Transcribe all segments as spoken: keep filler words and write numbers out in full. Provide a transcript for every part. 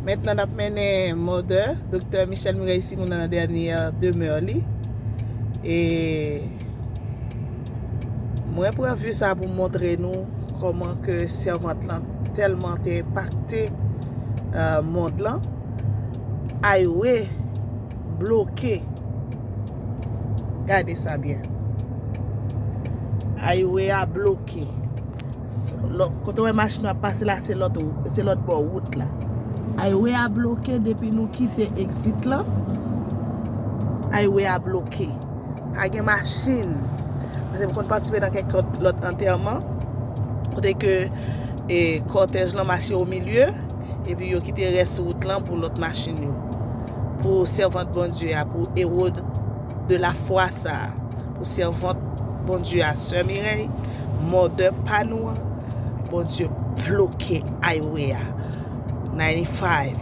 Mentnan n ap mennen Mother, Doktè Michel Mireille Simon nan dènyè demè li. E mwen pran vi sa pou montre nou kòman ke sèvant lan tèlman te enpakte, euh, mond lan. Highway bloke. Gade sa byen. Highway a bloke. Lò-, kote w wè machin yo ap pase la, se lòt, se lòt bò wout la. Highway a bloke depi nou kite exit lan. Highway a bloke. Pa gen machin. Paske m konn patisipe nan kèk lòt, lòt antèman. Kote ke, e, kòtèj lan mache o milye, epi yo kite rès wout lan pou lòt machin yo. Pou sèvant Bondye a, pou ewo de la fwa sa a. Pou sèvant Bondye a, Sè Mireille, Mother pa nou an, Bondye bloke highway a. Ninety-five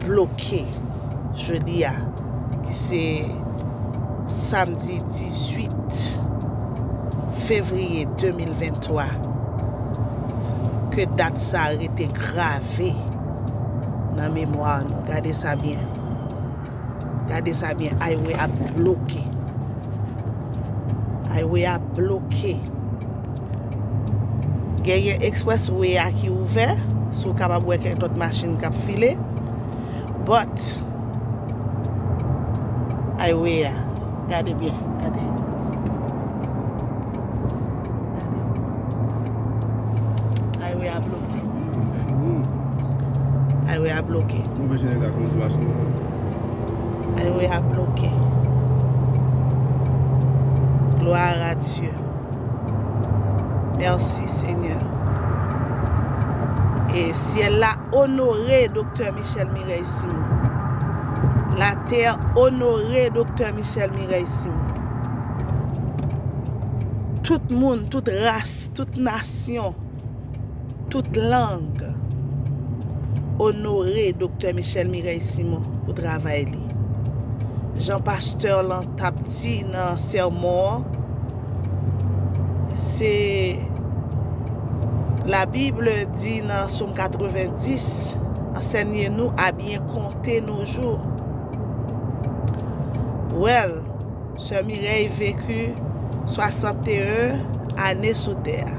bloke jodi a, ki se samdi dizuit fevriye de mil venntwa. Ke dat sa rete grave nan memwa nou. Gade sa byen. Gade sa byen, highway ap bloke. Highway ap bloke. Genyen expressway a ki ouvè, si w kapab wè kèk lòt machin k ap file. But, highway a, gade byen, gade. Gade. Highway a bloke. Highway a bloke. Highway a bloke. Gloire à Dieu. Merci, Seigneur. E syèl la onore Doktè Michel Mireille Simon. Latè onore Doktè Michel Mireille Simon. Tout moun, tout ras, tout nasyon, tout lang onore Doktè Michel Mireille Simon pou travay li. Jan pastè lan t ap di nan sèmon an, se la Bible di nan Sòm katrevendis, ensèye nou a byen konte nos jours. Well, Sè Mireille vécu swasanteyen ane sou tè a.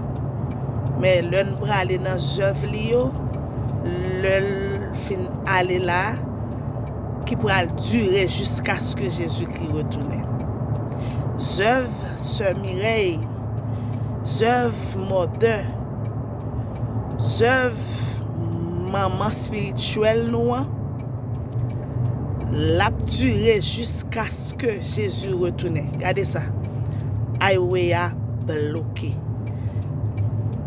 Men lè n prale nan zèv li yo, lè l fin ale la, ki pral dire jiskaske Jezikri retounen. Zèv Sè Mireille, zèv Mother, zèv manman espirityèl nou an, l ap dire jiskaske Jezi retounen. Gade sa. Highway a bloke.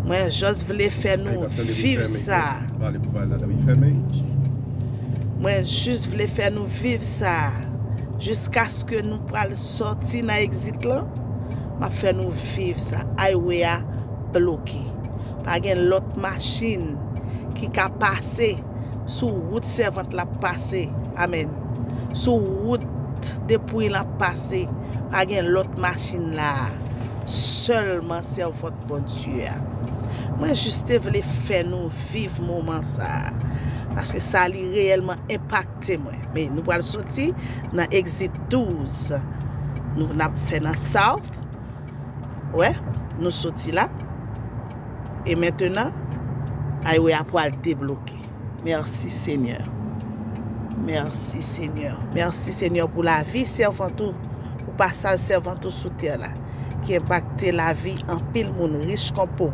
Mwen jis vle fè nou viv sa. Mwen jis vle fè nou viv sa. Jiskaske nou pral sòti nan exit lan, m ap fè nou viv sa. Highway a bloke. Pa gen lòt machin ki ka pase sou wout sèvant la ap pase. Amèn. Sou wout depouy la ap pase. Pa gen lòt machin la. Sèlman sèvant Bondye a. Mwen jis te vle fè nou viv moman sa a. Paske sa li reyèlman enpakte mwen. Men nou pral soti nan exit douz. Nou n ap fè nan South. Wè, nou soti la. E mentnan, highway a pral debloke. Mèsi, Senyè. Mèsi, Senyè. Mèsi, Senyè, pou lavi sèvant ou, pou pasaj sèvant ou sou tè la, ki enpakte lavi anpil moun, rich kon pòv.